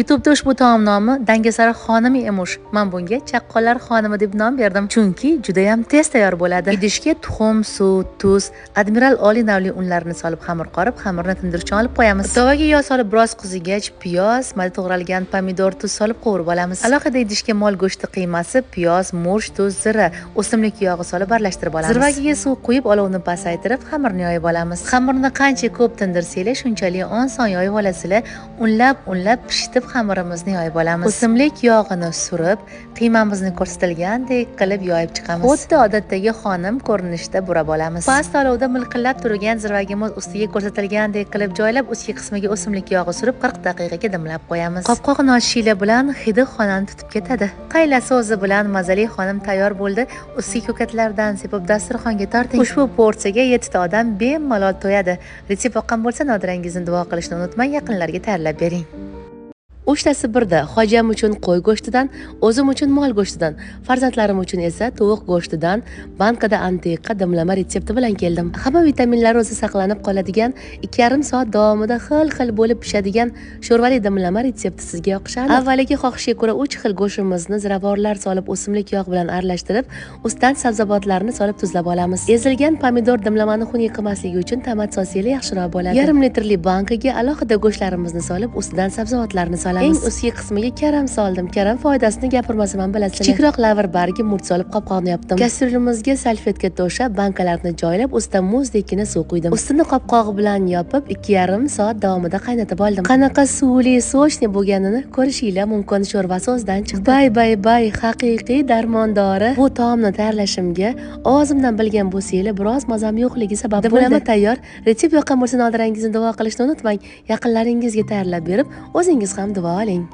YouTube'da ushbu taom nomi Dangasara xonimi emish. Men bunga chaqqonlar xonimi deb nom berdim, chunki juda ham tez tayyor bo'ladi. Idishga tuxum, suv, tuz, Admiral oliy navli unlarini solib xamir qorib, xamirni tindirishga olib qo'yamiz. Tovaga yog' solib biroz qizigach, piyoz, mayda to'g'ralgan pomidor, tuz solib qovurib olamiz. Alohida idishga mol go'shti qiymasi, piyoz, murch, tuz, zira, o'simlik yog'i solib aralashtirib olamiz. Zirvagiga suv quyib, olovni pasaytirib, xamirni yoyib olamiz. Xamirni qancha ko'p tindirsanglar, shunchalik oson yoyib olasizlar. Unlab-unlab pishitib xamirimizni yoyib olamiz. O'simlik yog'ini surib, qiymamizni ko'rsatilgandek qilib yoyib chiqamiz. Xuddi odatdagi xonim ko'rinishida burab olamiz. Past olovda milqillab turgan zirvagimiz ustiga ko'rsatilgandek qilib joylab, ustki qismiga o'simlik yog'i surib 40 daqiqaga dimlab qo'yamiz. Qopqog'ini ochishinglar bilan hidi xonani tutib ketadi. Qaylasi o'zi bilan mazali xonim tayyor bo'ldi. Ustiga ko'katlardan sepib dasturxonga torting. Ushbu porsiyaga 7 ta odam bemalol to'yadi. Retsept yoqqan bo'lsa, nodirangizni duo qilishni unutmang, yaqinlarga tayyorlab bering. Uchtasi birda hojam uchun qo'y go'shtidan, o'zim uchun mol go'shtidan, farzandlarim uchun esa tovuq go'shtidan bankada antiqa dimlama retsepti bilan keldim. Hamma vitaminlar o'zi saqlanib qoladigan, 2,5 soat davomida xil-xil bo'lib pishadigan sho'rvali dimlama retsepti sizga yoqishadi. Avvaliga xohishga ko'ra 3 xil go'shtimizni ziravorlar solib o'simlik yog' bilan aralashtirib, ustidan sabzavotlarni solib tuzlab olamiz. Ezilgan pomidor dimlamani xunuk qilmasligi uchun tomat sosi yaxshiroq bo'ladi. Yarim litrli bankaga alohida go'shtlarimizni solib, ustidan sabzavotlarni solamiz. Eng ustki qismiga karam soldim. Karam foydasini gapirmasam ham bilasizlar. Kichikroq lavr bargi murt solib qopqog'ini yopdim. Kastyulimizga salfetka to'shab, bankalarni joylab, ustidan muzdekkina suv quydim. Ustini qopqog'i bilan yopib, 2,5 soat davomida qaynatib oldim. Qanaqa suvli, sochni bo'lganini ko'rishinglar mumkin. Sho'rvasi o'zidan chiqdi. Bay bay bay, haqiqiy darmondori. Bu taomni tayyorlashimga og'zimdan bilgan bo'lsanglar, biroz mazam yo'qligi sabab bo'ldi. Dimlama tayyor. Retsept yoqqan bo'lsa, nodirangizni duo qilishni unutmang. Yaqinlaringizga tayyorlab berib, o'zingiz ham duo oling.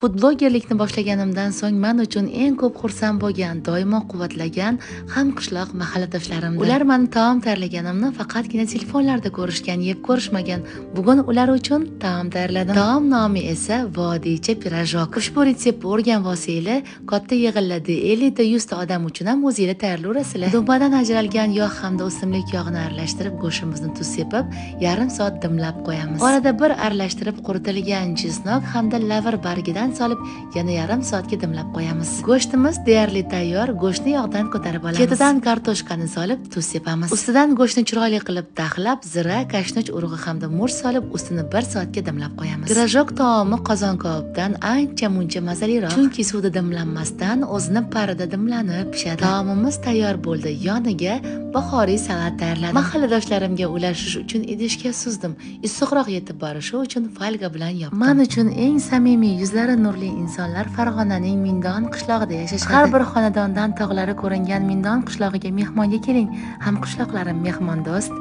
Foodblogerlikni boshlaganimdan so'ng men uchun eng ko'p xursand bo'lgan, doimo quvvatlagan hamqishloq mahalladoshlarimdir. Ular meni taom tayyorlaganimni faqatgina telefonlarda ko'rishgan, yeb ko'rishmagan. Bugun ular uchun taom tayyorladim. Taom nomi esa vodiycha pirojok. Ushbu retseptni o'rganib olsanglar, katta yig'inlarda 50 ta 100 ta odam uchun ham o'zinglar tayyorlayverasizlar. Dumbadan ajralgan yog' hamda o'simlik yog'ini aralashtirib, go'shtimizni tuz sepib, yarim soat dimlab qo'yamiz. Orada bir aralashtirib quritilgan chesnok hamda lavr bargidan solib yana yarim soatga dimlab qo'yamiz. Go'shtimiz deyarli tayyor. Go'shtni yog'dan ko'tarib olamiz. Ketidan kartoshkani solib tuz sepamiz. Ustidan go'shtni chiroyli qilib taxlab, zira, kashnuch urug'i hamda murch solib ustini 1 soatga dimlab qo'yamiz. Pirojok taomi qozon kabobdan ancha muncha mazaliroq, chunki suvda dimlanmasdan o'zini parida dimlanib pishadi. Taomimiz tayyor bo'ldi. Yoniga bahoriy salat tayyorladim. Mahalladoshlarimga ulashish uchun idishga suzdim. Issiqroq yetib borishi uchun folga bilan yopdim. Men uchun eng samimiy, yuzlari nurli insonlar Farg'onaning Mindon qishlog'ida yashashadi. Har bir xonadondan tog'lari ko'ringan Mindon qishlog'iga mehmonga keling. Hamqishloqlarim mehmondo'st.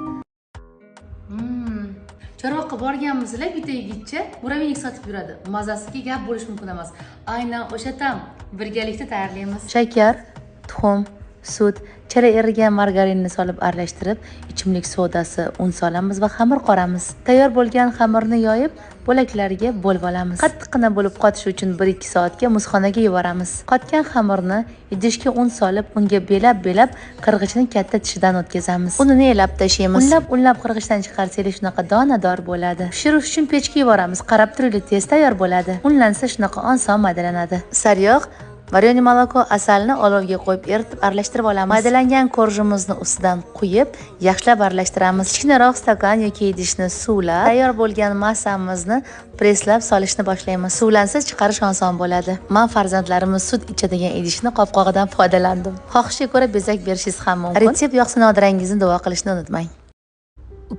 Chorvoqqa borganmizlar, bitta yigitcha muravinik sotib yuradi. Mazasiga gap bo'lishi mumkin emas. Aynan o'sha tam birgalikda tayyorlaymiz. Shakar, tuxum, sut, chala erigan margarinni solib aralashtirib, ichimlik sodasi, un solamiz va xamir qoramiz. Tayyor bo'lgan xamirni yoyib, bo'laklarga bo'lib olamiz. Qattiqqina bo'lib qotishi uchun 1-2 soatga muzxonaga yuboramiz. Qotgan xamirni idishga un solib, unga belab-belab qirg'ichni katta tishidan o'tkazamiz. Unini elab tashlaymiz. Unlab qirg'ichdan chiqarsangiz shunaqa donador bo'ladi. Pishirish uchun pechga yuboramiz. Qarab turinglar, tez tayyor bo'ladi. Unlansa shunaqa oson maydalanadi. Sariyog', Varyoni moloko, asalni olovga qo'yib eritib aralashtirib olamiz. Maydalangan korjimizni ustidan quyib, yaxshilab aralashtiramiz. Kichkinaroq stakan yoki idishni suvlab, tayyor bo'lgan massamizni presslab solishni boshlaymiz. Suvlansa chiqarish oson bo'ladi. Men farzandlarimiz sut ichadigan idishni qopqog'idan foydalandim. Xohishga ko'ra bezak berishingiz ham mumkin. Retsept yoqsa nodirangizni duo qilishni unutmang.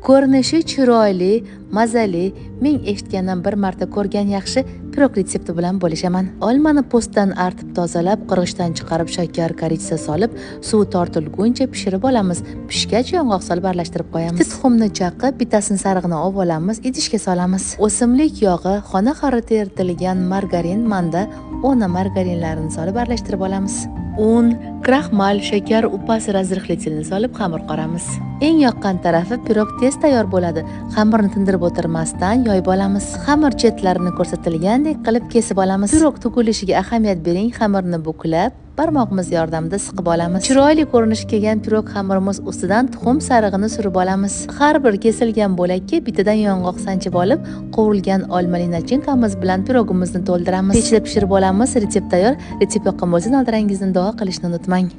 Ko'rinishi chiroyli, mazali, ming eshitgandan bir marta ko'rgan yaxshi pirog retsepti bilan bo'lishaman. Olmani po'stdan artib tozalab, qirg'ichdan chiqarib shakar, koritsa solib, suv tortilguncha pishirib olamiz. Pishgach yong'oq solib aralashtirib qo'yamiz. Bitta tuxumni chaqib, bittasini sarig'ini olib olamiz, idishga solamiz. O'simlik yog'i, xona harorati eritilgan margarin, manda ona margarinlarini solib aralashtirib olamiz. Un, kraxmal, shakar, upasi разрыхлительni solib xamir qoramiz. Eng yoqqan tarafi pirog tez tayyor bo'ladi. Xamirni tindirib o'tirmasdan yoyib olamiz. Xamir chetlarini ko'rsatilgandek qilib kesib olamiz. Pirog to'kilishiga ahamiyat bering. Xamirni buklab, barmog'imiz yordamida siqib olamiz. Chiroyli ko'rinishga kelgan pirog xamirimiz ustidan tuxum sarig'ini surib olamiz. Har bir kesilgan bo'lakka bittadan yong'oq sanchib olib, qovurilgan olmali nachinkamiz bilan pirogimizni to'ldiramiz. Pechda pishirib olamiz. Retsept tayyor. Retsept yoqqan bo'lsa, nodirangizni duo qilishni unutmang.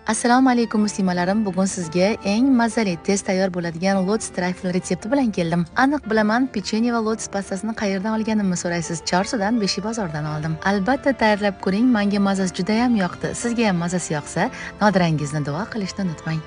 Assalomu alaykum muslimalarim. Bugun sizga eng mazali, tez tayyor bo'ladigan lotus trifle retsepti bilan keldim. Aniq bilaman, pechenye va lotus pastasini qayerdan olganimni so'raysiz. Chorsudan, Beshik bozordan oldim. Albatta tayyorlab ko'ring, menga mazasi juda ham yoqdi. Sizga ham mazasi yoqsa, nodirangizni duo qilishni unutmang.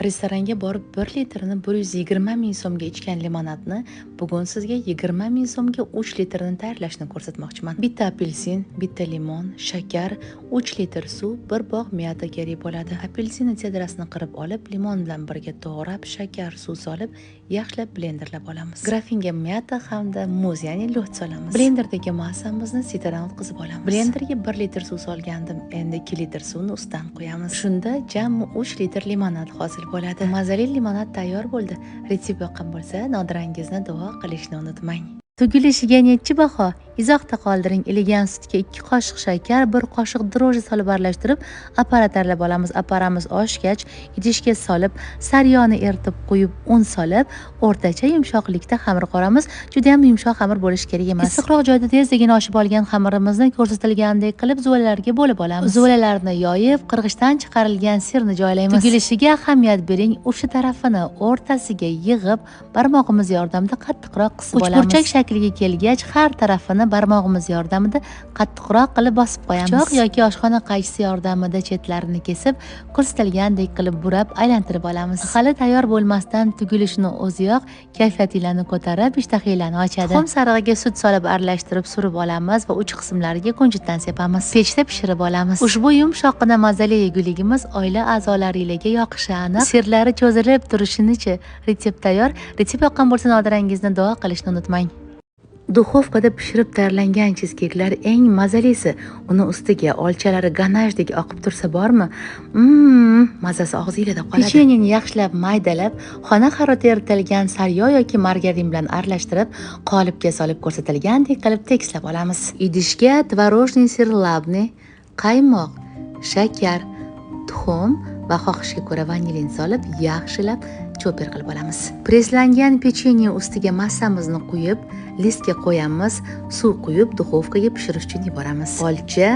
Restoranga borib 1 litrini 120 ming so'mga ichgan limonadni bugun sizga 20 ming so'mga 3 litrini tayyorlashni ko'rsatmoqchiman. Bitta apelsin, bitta limon, shakar, 3 litr suv, bir bog' miyata kerak bo'ladi. Apelsinni sedrasini qirib olib, limon bilan birga to'g'rab, shakar, suv solib, yaxshilab blenderlab olamiz. Grafinga miyata hamda muz, ya'ni lo't solamiz. Blenderdagi massamizni sitadan o'tkazib olamiz. Blenderga 1 litr suv solgandim, endi 2 litr suvni ustidan qo'yamiz. Shunda jami 3 litr limonad hosil bo'ladi. Mazali limonad tayyor bo'ldi. Retsept yoqqan bo'lsa, nodirangizni duo qilishni unutmang. Tugilishiga nechi baho? Izohda qoldiring. Iligan sutga 2 qoshiq shakar, 1 qoshiq drojji solib aralashtirib, apara tayyorlab olamiz. Aparamiz oshgach, idishga solib, saryoni eritib qo'yib, un solib, o'rtacha yumshoqlikda xamir qoramiz. Juda ham yumshoq xamir bo'lishi kerak emas. Issiqroq joyda tezligini oshib olgan xamirimizni ko'rsatilgandek qilib zuvalalarga bo'lib olamiz. Zuvalalarni yoyib, qirg'ichdan chiqarilgan sirni joylaymiz. Tugilishiga ahamiyat bering. O'sha tarafini o'rtasiga yig'ib, barmog'imiz yordamida qattiqroq qisib olamiz. Uchburchak shakliga kelgach, har tarafini barmog'imiz yordamida qattiqroq qilib bosib qo'yamiz. Pichoq yoki oshxona qaychisi yordamida chetlarini kesib, ko'rsatilgandek qilib burab aylantirib olamiz. Hali tayyor bo'lmasdan tugilishini o'ziyoq kayfiyatinglarni ko'tarib, ishtahanglarni ochadi. Tuxum sarig'iga sut solib aralashtirib surib olamiz va uch qismlariga kunjutdan sepamiz. Pechda pishirib olamiz. Ushbu yumshoqqina mazali yeguligimiz oila a'zolariga yoqishi aniq. Sirlari cho'zilib turishinichi. Retsept tayyor. Retsept yoqqan bo'lsa, nodirangizni duo qilishni unutmang. Duxovkada pishirib tayyorlangan chizkeklar eng mazalisi. Uni ustiga olchalari ganajdek oqib tursa bormi? Mazasi og'zingizda qoladi. Pechenyeni yaxshilab maydalab, xona haroratida eritilgan sariyog' yoki margarin bilan aralashtirib, qolipga solib ko'rsatilgandek qilib tekislab olamiz. Idishga tvorожный sir labni, qaymoq, shakar, tuxum va xohishga ko'ra vanilin solib, yaxshilab cho'per qilib olamiz. Preslangan pechenye ustiga massamizni quyib, listga qo'yamiz, suv quyib, duxovkaga pishirish uchun yuboramiz. Olcha,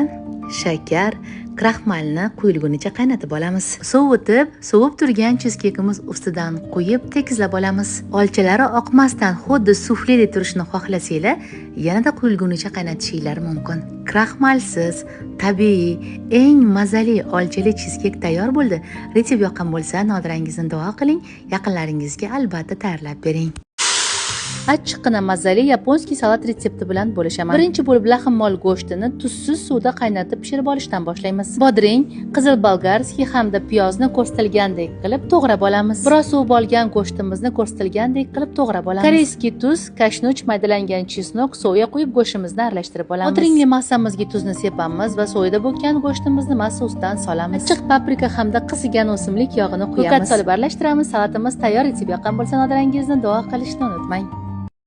shakar, kraxmalni quyilgunicha qaynatib olamiz. Sovutib, sovib turgan chizkekimiz ustidan quyib tekizlab olamiz. Olchalari oqmasdan xuddi sufledek turishini xohlasanglar, yanada quyilgunicha qaynatishinglar mumkin. Kraxmalsiz, tabiiy, eng mazali olchali chizkek tayyor bo'ldi. Retsept yoqqan bo'lsa, nodirangizni duo qiling, yaqinlaringizga albatta tayyorlab bering. Achchiqqina mazali yaponskiy salat retsepti bilan bo'lishaman. Birinchi bo'lib lahm mol go'shtini tuzsiz suvda qaynatib pishirib olishdan boshlaymiz. Bodring, qizil bolgarskiy hamda piyozni ko'rsatilgandek qilib to'g'rab olamiz. Biroz suvib olgan go'shtimizni ko'rsatilgandek qilib to'g'rab olamiz. Koreyskiy tuz, kashnuch, maydalangan chesnok, soya quyib go'shtimizni aralashtirib olamiz. Bodringli massamizga tuzni sepamiz va soyada bo'kkan go'shtimizni massa ustidan solamiz. Achchiq paprika hamda qizigan o'simlik yog'ini quyamiz. Ko'kat solib aralashtiramiz. Salatimiz tayyor. Retsept yoqqan bo'lsa, nodirangizni duo qilishni unutmang.